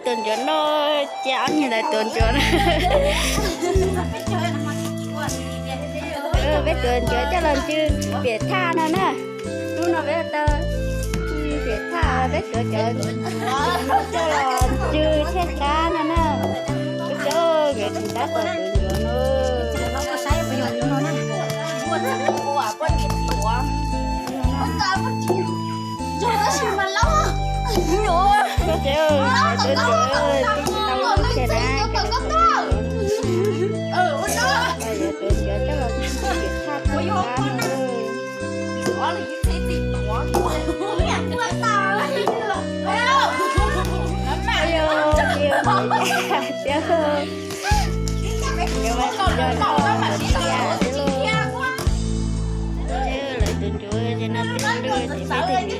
Tus ncuav no, ces ob niag ntawd tuav ncuav no. Peb tuav ncuav coj los ntsw piam thaj no na. Hnub no peb tau piam thaj, peb tuav cov ncuav no coj los ntsw tshaib plab no na. Peb cov nkawd tsis tab tom tuav ncuav no. Koj ces, tuav ncuav, twb tsis tau lub tsheb na, koj tuav ncuav coj los ntsw piam thaj tuav ncuav no. Yog, yog, yog, yog, lawv tus ncuav ces no twb lwj ces peb tus ncuav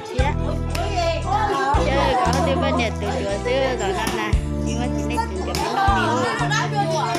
thiab. Ces koj twb poj niam tus ncuav xwb zaum no na, tsis muaj txiv neej tus ncuav peb noj li.